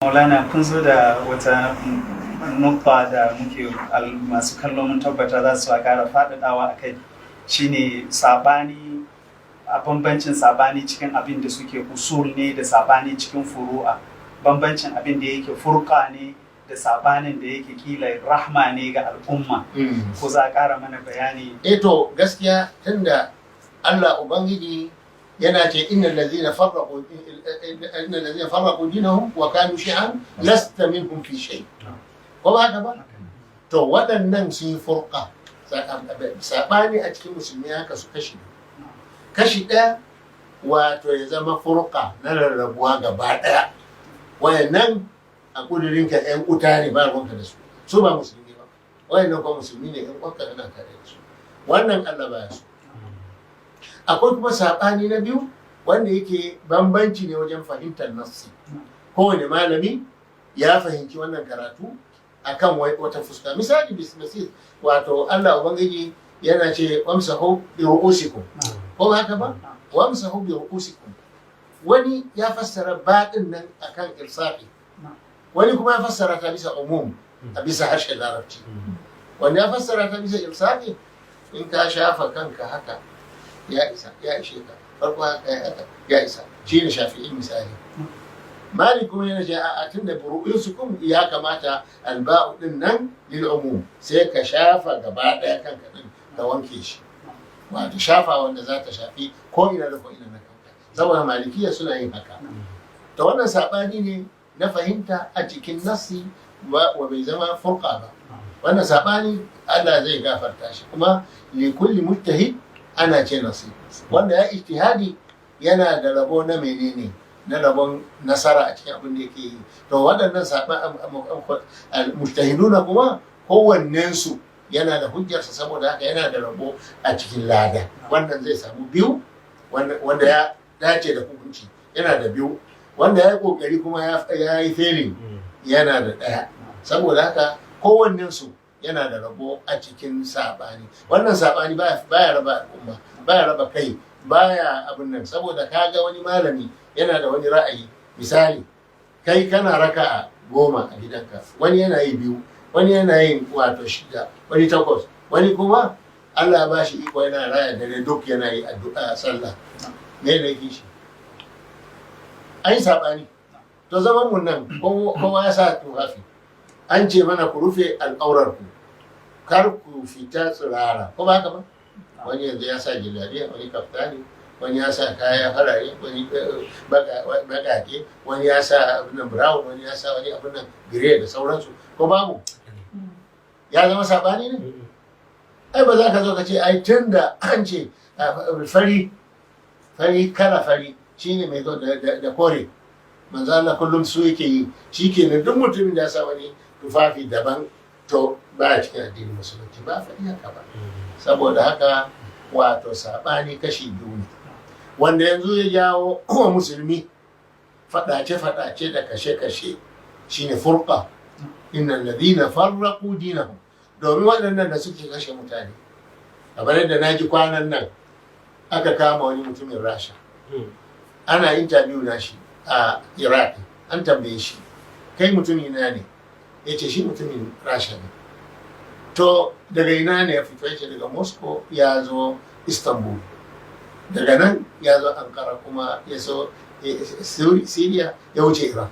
Maulana, kun zo da wata nukta da muke masu kallo mun tabbata za su ƙara faɗaɗawa a kai, shine sabani a bambancin sabani cikin abin da suke usul ne da sabani cikin furu'a, bambancin abin da yake furka ne da sabanin da yake kila rahma ne ga al'umma. Ko za a ƙara mana bayani? Eh, to gaskiya, tunda Allah Ubangiji yana ce innal ladzina farraqu dinahum wa kanu shi'an lasta minhum fi shay, ko ba haka ba? To waɗannan sun yi furqa. Sabani a cikin musulmi haka su kashi kashi. Ɗaya wato ya zama furqa na rarrabuwa gaba ɗaya. Wayannan a ƙudurinka 'yan wuta ne, ba ruwanka da su, su ba musulmi ba. Wayannan kuma musulmi ne, 'yan uwanka, kana tare da su. Wannan Allah baya so. Akwai kuma saɓani na biyu wanda yake bambanci ne wajen fahimtar nassi. Kowane malami ya fahimci wannan karatu akan wata fuska. Misali, bismillah, wato Allah Ubangiji yana ce wamsahu bi ru'usikum, ko ba haka ba? Wamsahu bi ru'usikum. Wani ya fassara baɗin nan akan ilsaqi, wani kuma ya fassara ta bisa umum a bisa harshen Larabci. Wanda ya fassara ta bisa ilsaqi, in ka shafa kanka haka ya isa, ya ishe ka. Farko haka ya haka ya isa, shi ne Shafi'i. Misali, Malik kuma yana ce a tun da ru'usukum ya kamata alba'u din nan lil umum, sai ka shafa gaba daya kanka din ka wanke shi, wato shafa wanda za ta shafi ko ina da ko ina na kanka, saboda Malikiya suna yin haka. To wannan sabani ne na fahimta a cikin nassi wa bai zama furqa ba. Wannan sabani Allah zai gafarta shi, kuma li kulli mujtahid ana ce nasib. Wanda ya ijtihadi yana da rabo na menene, na rabon nasara a cikin abin da yake yi. To waɗannan mujtahiduna kuma kowannensu yana da hujjarsa, saboda haka yana da rabo a cikin lada. Wannan zai samu biyu, wanda ya dace da hukunci yana da biyu, wanda ya yi kokari kuma ya yi failing yana da ɗaya. Saboda haka kowannensu yana da rabo a cikin saɓani. Wannan saɓani baya raba al'umma, baya raba kai, baya abin nan, saboda kaga wani malami yana da wani ra'ayi. Misali, kai kana raka'a 10 a gidanka, wani yana yi biyu, wani yana yin wato shida, wani takwas, wani kuma Allah ya bashi iko yana raya dare duk yana yi addu'a, sallah. Me ne yake shi? An yi saɓani. To zaman mun nan kowa ya sa tufafi, an ce mana ku rufe al'aurar ku, kar ku fita tsirara, ko ba haka ba? Wani yanzu ya sa jiladiya, wani kaftani, wani ya sa kaya farare, wani baƙaƙe, wani ya sa abin nan brown, wani ya sa wani abin nan grey da sauransu, ko babu? Ya zama saɓani ne? Ai ba za ka zo ka ce ai tun da an ce fari fari, kala fari shine mai zo da kore, manzo Allah kullum su yake yi, shikenan duk mutumin da ya sa wani tufafi daban to ba cikin addinin Musulunci. Ba faɗi haka ba. Saboda haka wato saɓani kashi biyu ne. Wanda yanzu ya jawo wa musulmi faɗace-faɗace da kashe-kashe shine furqa, innal ladina farraqu dinahum. Domin waɗannan da suke kashe mutane, kamar yadda na ji kwanan nan aka kama wani mutumin Rasha, ana interview na shi a Iraq, an tambaye shi, kai mutumin ina ne? Ya ce shi mutumin Rasha ne. To daga ina ne ya fito? Ya ce daga Moscow ya zo Istanbul, daga nan ya zo Ankara, kuma ya so Syria, ya wuce Iraq.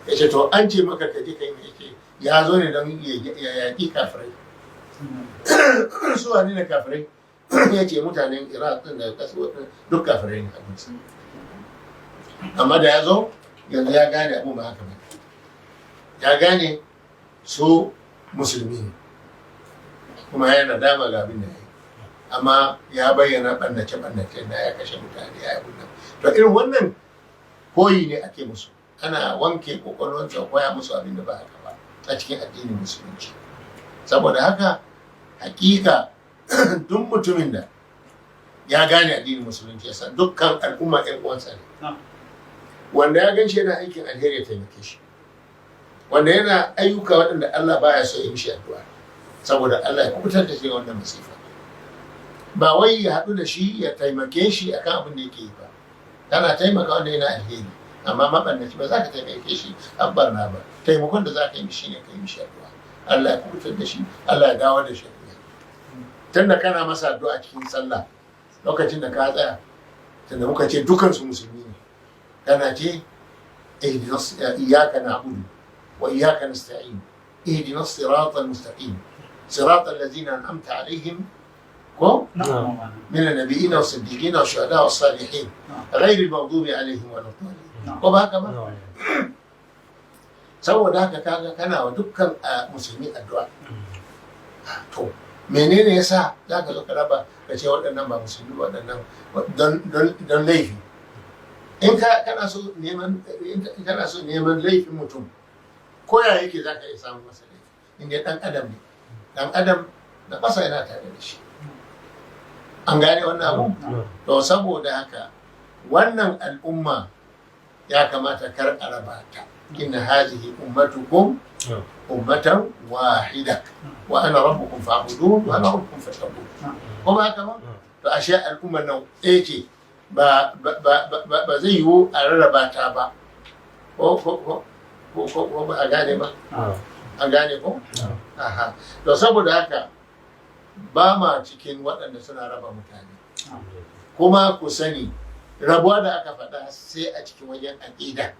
Ya ce to an ce maka ka je ka yi mai? Ce ya zo ne don ya yaƙi kafirai. Su wane ne kafirai? Ya ce mutanen Iraq din da kasu duk kafirai ne abinci. Amma da ya zo yanzu ya gane abu ba haka ba, ya gane su musulmi ne, kuma ya nadama ga abin da ya yi, amma ya bayyana ɓannace-ɓannace na ya kashe mutane, ya yi nan. To irin wannan koyi ne ake musu, ana wanke kwakwalwansu, a koya musu abin da ba haka ba a cikin addinin Musulunci. Saboda haka hakika duk mutumin da ya gane addinin Musulunci, ya san dukkan al'umma 'yan uwansa ne. Wanda ya gan shi yana aikin alheri ya taimake shi, wanda yana ayyuka waɗanda Allah baya so ya mishi addu'a, saboda Allah ya kubutar da shi wannan masifa. Ba wai ya haɗu da shi ya taimake shi akan abin da yake yi ba. Kana taimaka wanda yana alheri, Amma maɓannaci ba za ka taimake shi a barna ba. Taimakon da za ka yi mishi ne ka yi mishi addu'a, Allah ya kubutar da shi, Allah ya dawo da shi. Tunda kana masa addu'a cikin sallah lokacin da ka tsaya, tunda muka ce dukansu musulmi ne, kana ce iyyaka na'budu wa iyyaka nasta'in ihdinas siratal mustaqim siratal ladzina an'amta alaihim ko من النبيين والصديقين والشهداء والصالحين غير المغضوب عليهم ولا الضالين، ko ba haka ba? Saboda haka kaga kana wa dukkan musulmi addu'a. To menene yasa za ka zo ka raba, ka ce waɗannan ba musulmi, waɗannan don laifi? In ka kana so neman in kana so neman laifin mutum, ko ya yake, za ka iya samun masa laifi in dai ɗan adam ne. Ɗan adam na ƙasa yana tare da shi. An gane wannan abu? To saboda haka wannan al'umma ya kamata kar a raba ta. Inna hazihi ummatukum ummatan wahida wa ana rabbukum fa'budun wa ana rabbukum fattaqun, ko ba haka ba? To ashe al'ummar nan ɗaya ce, ba ba zai yiwu a rarraba ta ba. Ko ba a gane ba? An gane ko? Aha. To saboda haka ba ma cikin waɗanda suna raba mutane. Kuma ku sani, rabuwa da aka faɗa sai a cikin wajen aƙida.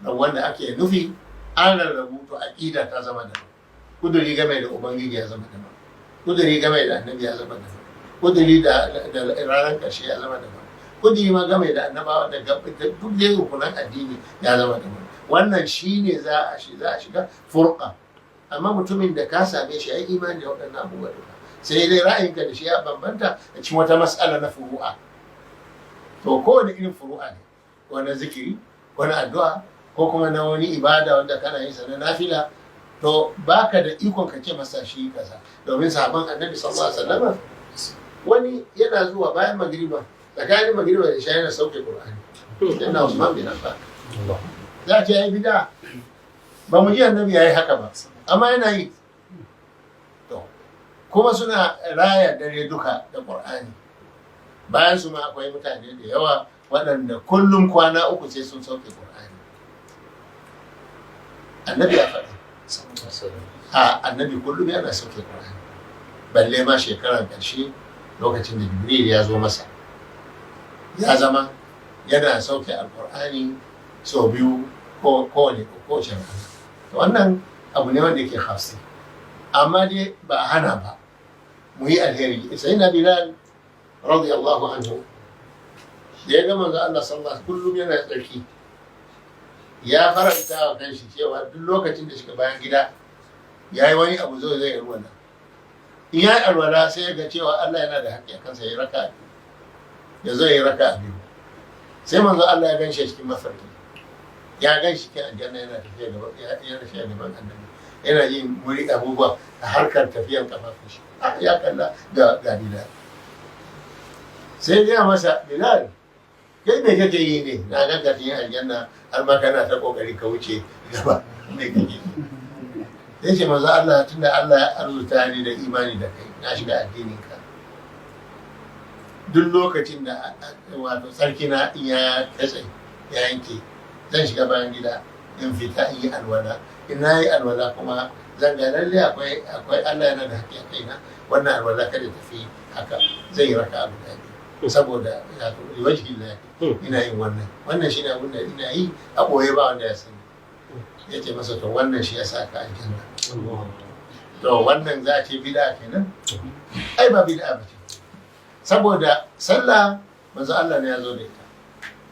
Rabuwan da ake nufi an rarrabu, to aƙida ta zama daban, kuduri game da Ubangiji ya zama daban, kuduri game da Annabi ya zama daban, kuduri da ranar ƙarshe ya zama daban, kuduri ma game da annabawa da duk dai rukunan addini ya zama daban. Wannan shine za a shiga furqa. Amma mutumin da ka same shi ya yi imani da waɗannan abubuwa duka, sai dai ra'ayinka da shi ya bambanta a cikin wata mas'ala na furu'a, to kowane irin furu'a ne, wani zikiri, wani addu'a, ko kuma na wani ibada wanda kana yin sa na nafila, to baka da ikon ka ce masa shi kaza. Domin sahabban Annabi sallallahu alaihi wasallam, wani yana zuwa bayan magriba, tsakanin magriba da isha yana sauke Qur'ani, yana Usman bin Affan. Za a ce ai bid'a, ba mu ji Annabi yayi haka ba, amma yana yi. To kuma suna raya dare duka da Qur'ani. Bayan su ma akwai mutane da yawa waɗanda kullum kwana 3 sai sun sauke Qur'ani. Annabi ya faɗa, a Annabi kullum yana sauke Qur'ani, balle ma shekarar ƙarshe lokacin da Jibril ya zo masa, ya zama yana sauke Alƙur'ani sau biyu ko kowane kowace rana. To wannan abu ne wanda yake khasi, amma dai ba a hana ba mu yi alheri. Sai na Bilal radiyallahu anhu da ya ga manzo Allah sallallahu alaihi kullum yana tsarki, ya faranta wa kanshi cewa duk lokacin da shiga bayan gida ya yi wani abu zo zai yi alwala, in ya yi alwala sai ya ga cewa Allah yana da haƙƙi a kansa ya yi raka biyu, ya zo ya yi raka biyu. Sai manzo Allah ya gan shi a cikin mafarki, ya gan shi cikin aljanna yana tafiya gaban, yana tafiya gaban Annabi, yana yin muri abubuwa a harkar tafiyan kafafun shi. Ya kalla ga Bilal, sai ya masa, "Bilal, kai me kake yi ne? Na ga ka cikin aljanna har ma kana ta kokari ka wuce gaba, me kake yi?" Sai ce, "Manzo Allah, tunda Allah ya arzuta ni da imani da kai, na shiga addinin ka, duk lokacin da wato tsarki na in ya katse, ya yanke, zan shiga bayan gida in fita in yi alwala. In na yi alwala kuma zan ga lalle akwai Allah yana da haƙƙi a kaina. Wannan alwala kada tafi haka, zai yi raka abu da biyu saboda wajhi Allah ina yin wannan. Wannan shine abin da ina yi a ɓoye, ba wanda ya sani." Ya ce masa, "To wannan shi ya sa ka aljanna." To wannan za a ce bid'a kenan? Ai ba bid'a ba ce, saboda sallah manzo Allah ne ya zo da ita,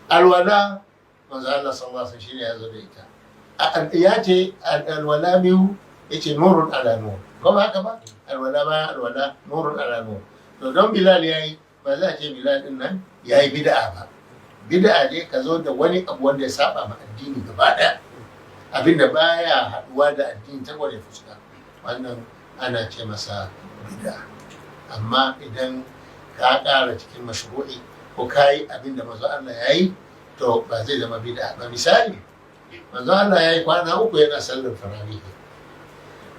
alwala manzo Allah sallallahu alaihi wasallam shine ya zo da ita. Ya ce alwala biyu, ya ce nurun ala nur, ko ba haka ba? Alwala bayan alwala nurun ala nur. To don Bilal ya yi, ba za a ce Bilal din nan ya yi bid'a ba. Bid'a ne ka zo da wani abu wanda ya saba ma addini gaba daya, abinda baya haduwa da addini ta gwada fuska, wannan ana ce masa bid'a. Amma idan ka ƙara cikin mashru'i ko ka yi abin da manzo Allah ya yi, to ba zai zama bid'a ba. Misali, manzo Allah ya yi kwana 3 yana sallar tarawih.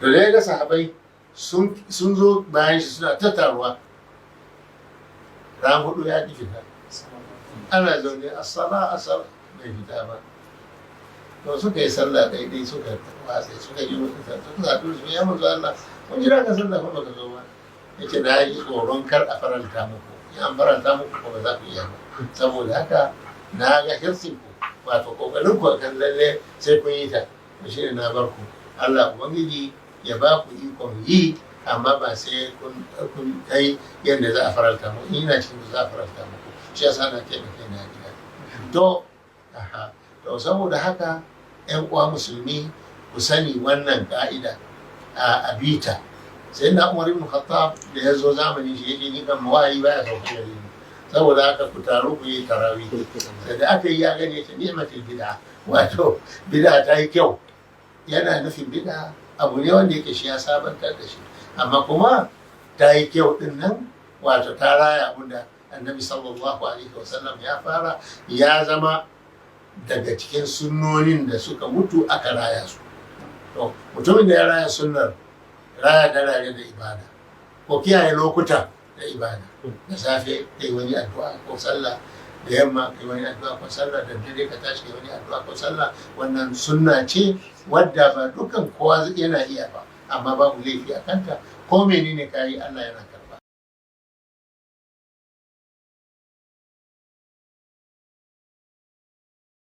To da ya ga sahabai sun zo bayan shi suna ta taruwa, ran hudu ya ki fita. Ana zaune, assala assala. Bai fita ba. To suka yi sallah daidai, suka watsa, suka yi suka zaɓi su, ya manzo Allah, mun jira ka sallah ko baka zo ba. Yace, na yi tsoron kar a faranta muku, in an faranta muku ko ba za ku iya ba. Saboda haka na ga hirsin ku, wato kokarin ku akan lalle sai kun yi ta, to shine na bar ku. Allah ubangiji ya ba ku ikon yi, amma ba sai kun kai yadda za a faranta muku. In ina cikin ku za a faranta muku, shi yasa na taimake na gida. To aha, to saboda haka yan uwa musulmi, ku sani wannan ka'ida a abita. Sai na Umar ibn Khattab da ya zo zamanin shi, yake, ni kan wahayi baya sauka gare ni, saboda haka ku taru ku yi tarawih. Sai da aka yi, ya gani, ta ni'matul bid'a, wato bid'a ta yi kyau. Yana nufin bid'a abu ne wanda yake shi ya sabantar da shi, amma kuma ta yi kyau din nan, wato ta raya abin da Annabi sallallahu alaihi wasallam ya fara, ya zama daga cikin sunnonin da suka mutu aka raya su. To mutumin da ya raya sunnar raya darare da ibada ko kiyaye lokuta da ibada, da safe kai wani addu'a ko sallah, da yamma kai wani addu'a ko sallah, da dare ka tashi kai wani addu'a ko sallah, wannan sunna ce wadda ba dukkan kowa yana iya ba, amma babu laifi a kanta. Ko menene kayi, Allah yana karba.